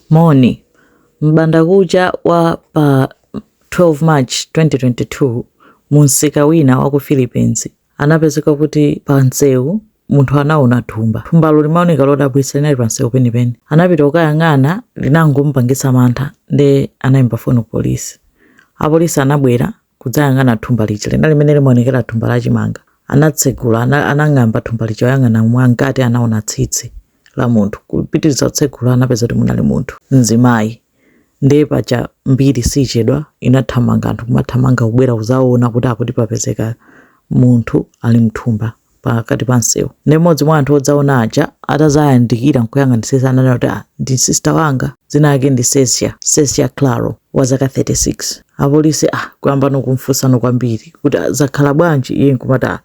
Moni. M'bandakucha wa pa 12 March 2022, mumsika wina wa ku Philippines anapezeka kuti pa msewu munthu anaona thumba. Thumbalo limaoneka lodabwitsa, linali pa msewu penipeni. Anapita kukayang'ana, linangomupangitsa mantha nde anayimba foni ku polisi. Apolisi anabwera kudzayang'ana thumba lija, linali limene limaonekera thumba la chimanga. Anatsegula, anang'amba thumba lija kuyang'ana mwamkati, anaona tsitsi la munthu. Kupitiriza kutsegula anapeza kuti munali munthu mzimayi. Ndiye paja mbiri sichedwa, inathamanga, anthu kumathamanga kubwera kuzaona kuti akuti papezeka munthu ali mthumba pakati pa msewu. Ndi mmodzi mwa anthu odzaona aja atazayandikira nkuyang'anisisa ananena kuti, ah, ndi sister wanga, dzina lake ndi Cesia, Cesia Claro wa zaka 36. Apolisi kuyamba kumfunsano kwambiri kuti, ah, zakhala bwanji? Iye nkumati, ah,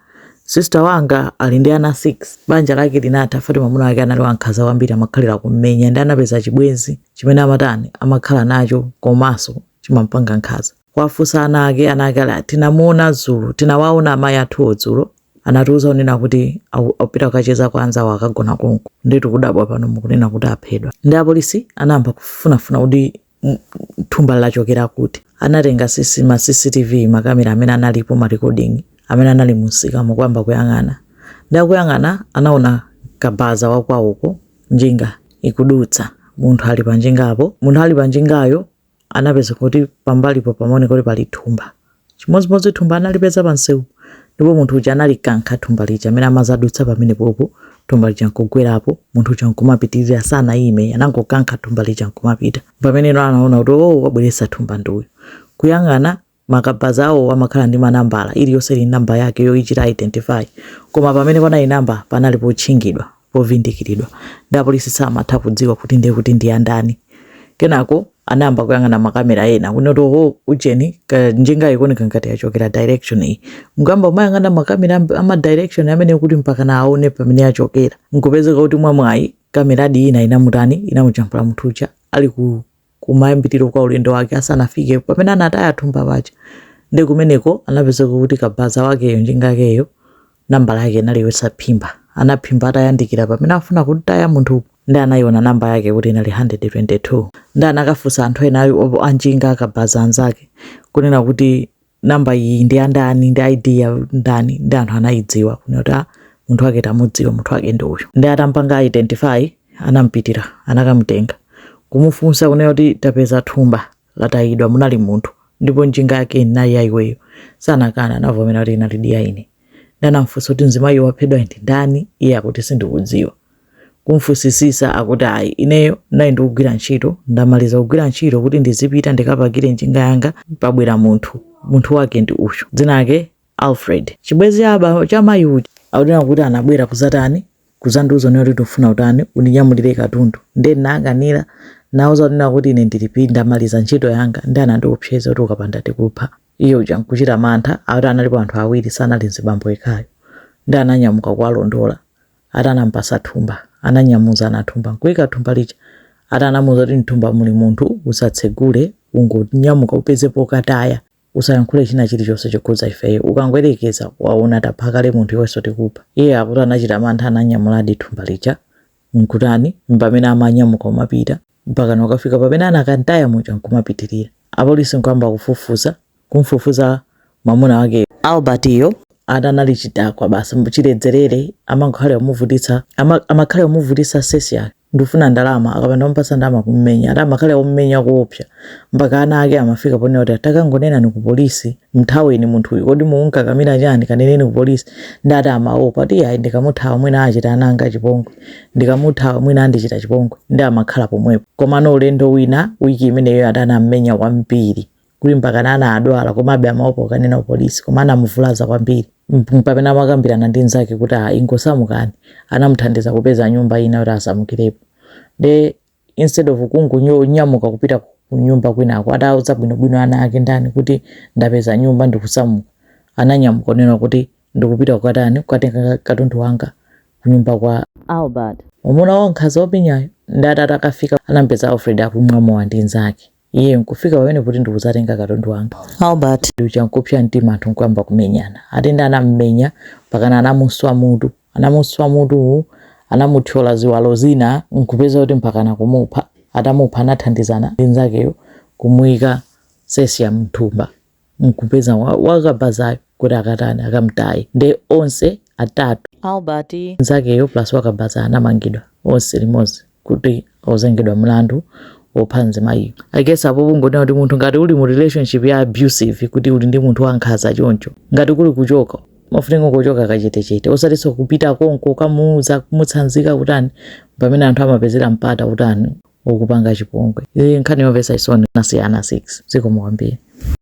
sister wanga ali ndi ana 6, banja lake linatha fati mwamuna wake anali wankhanza kwambiri, amakhalira kummenya, ndi anapeza chibwenzi chimene amatani, amakhala nacho komanso chimampanga nkhanza. Kuwafunsa ana ake, ana ake ali, tinamuona dzulo, tinawaona amayi athuwo dzulo, anatiuza kunena kuti akupita kukacheza kwa anzawo, akagona konko, ndi tikudabwa pano mukunena kuti aphedwa. Ndi apolisi anayamba kufunafuna kuti thumba lachokera kuti. Anatenga ma CCTV, makamera amene analipo, ma recording amene anali mumsikamo, kuyamba kuyang'ana. Ndi akuyang'ana anaona kabaza wakwawoko, njinga ikudutsa, munthu ali pa njingapo. Munthu ali pa njingayo anapeza kuti pambalipo pamaoneka kuti pali thumba, chimodzimodzi thumba analipeza pa msewu, ndipo munthu uja analikankha thumba lija amene amazadutsa pamene popo, thumba lija nkugwerapo, munthu uja nkumapitirira, sanayime, anangokankha thumba lija nkumapita. Pamene anaona kuti, oh, wabweretsa thumba ndiuyu. Kuyang'ana makabaza awo amakhala ndi manambala, iliyonse ili namba yake yoyichita identify, koma pamene panali namba panali potchingidwa, povindikiridwa, ndi apolisi samatha kudziwa kuti ndiye kuti ndi yandani. Kenako anayamba kuyang'ana makamera ena kunoti, oho, ujeni njinga ikuoneka ngati yachokera direction iyi. Nkuyamba kumayang'ana makamera ama direction amene kuti mpaka na aone pamene yachokera. Nkupezeka kuti mwamwayi kameradi ina inamutani, inamujambula munthu uja ali ku kumayambiriro kwa ulendo wake asanafike pamene anataya thumba paja. Ndi kumeneko anapezeka kuti kabaza wakeyo, njinga yakeyo, nambala yake inali yosaphimba. Anaphimba atayandikira pamene afuna kutaya munthu, ndi anayiona namba yake kuti inali 122. Ndi anakafunsa anthu ena anjinga akabaza anzake kunena kuti namba iyi ndi yandani, ndi ID ya ndani? Ndi anthu anayidziwa kunena kuti, ah, munthu wake tamudziwa, munthu wake ndi uyu. Ndi atampanga identify anampitira, anakamutenga kumufunsa kunena kuti tapeza thumba latayidwa, munali munthu ndipo njinga yake inali ya iweyo. Sanakana, anavomera kuti inali ya ine. Ndi anamfunsa kuti mzimayi waphedwa ndi ndani? Iye akuti sindikudziwa. Kumfunsisisa akuti ayi, ineyo ndinali ndikugwira ntchito, ndamaliza kugwira ntchito kuti ndizipita ndikapakire njinga yanga, pabwera munthu, munthu wake ndi uyu, dzina lake Alfred, chibwenzi cha mayi uja. Akunena kuti anabwera kuzatani, kuzandiuza kunena kuti ndikufuna kutani, undinyamulire katundu, ndiye ndinakanira, nauza kunena kuti ine ndilipi, ndamaliza ntchito yanga. Ndi anandiopseza kuti ukapanda tikupha. Iye uja nkuchita mantha. Akuti analipo anthu awiri, sanali mzibambo yekhayo. Ndi ananyamuka kuwalondola. Ati anampasa thumba, ananyamuzana thumba nkuyika thumba lija. Ati anamuuza kuti mthumba muli munthu, usatsegule, ungonyamuka upeze pokataya, usayankhule china chilichonse chokhudza ifeyo, ukangoyerekeza waona tapha kale munthu, iwenso tikupha. Iye akuti anachita mantha, ananyamuladi thumba lija nkutani, pamene amanyamuka umapita mpaka nakafika pamene anakantaya muja nkumapitirira. Apolisi nkuyamba kufufuza, kumfufuza mwamuna wake Albert iyo. Ati anali chidakwa basi, chiledzerere, amakhala kumuvutitsa, amakhala kumuvutitsa Cesia, ndikufuna ndalama, akapanda kumupatsa ndalama kummenya. Ati amakhala kummenya kuopsa mpaka ana ake amafika ponena kuti takangonenani ku polisi, mthaweni munthu uyu, kodi munkakamira chani, kaneneni ku polisi. Ndi ati amaopa kuti ayi, ndikamuthawa mwina achita ana anga chipongwe, ndikamuthawa mwina andichita chipongwe, ndi amakhala pomwepo. Komano ulendo wina wiki imeneyo ati anammenya kwambiri kuti mpaka ana adwala, komabe amaopa kukanena ku polisi, koma anamuvulaza kwambiri. Pamene amakambirana ndi mnzake kuti, ah, ingosamukani, anamuthandiza kupeza nyumba ina kuti asamukirepo. Ndi instead of kungonyamuka kupita ku nyumba kwinako, atauza bwinobwino ana ake ndani kuti ndapeza nyumba ndikusamuka, ananyamuka kunena kuti ndikupita kukatani, kukatenga katundu wanga kunyumba kwa Albert, mwamuna wankhanza womenyayo. Ndi ati atakafika anampeza Alfred akumwa mowa ndi nzake. Iye nkufika pamene kuti ndikuzatenga katundu wanga, Albert uja nkupsa mtima, anthu nkuyamba kumenyana. Ati ndi anammenya pakana anamuswa mutu, anamuswa mutu, anamuthyola ziwalo zina, nkupeza kuti mpakana kumupha. Atamupha, anathandizana ndi nzakeyo kumuyika cesium mthumba, nkupeza wakabazayo kuti akatani, akamtaye. Nde onse atatu, Albert, nzakeyo plus wakabaza, anamangidwa onse limodzi kuti ozengedwa mlandu wopha mzimayiyo. I guess apo kungonena kuti munthu ngati uli mu relationship ya abusive, kuti uli ndi munthu wankhanza choncho, ngati kuli kuchoka, mafunika kuchoka kachetechete, osatinso kupita konko kamuuza, kumutsanzika, kutani, pamene anthu amapezera mpata kutani, wokupanga chipongwe. Iyi nkhani yomvetsa chisoni. Nasiyana 6. Zikomo kwambiri.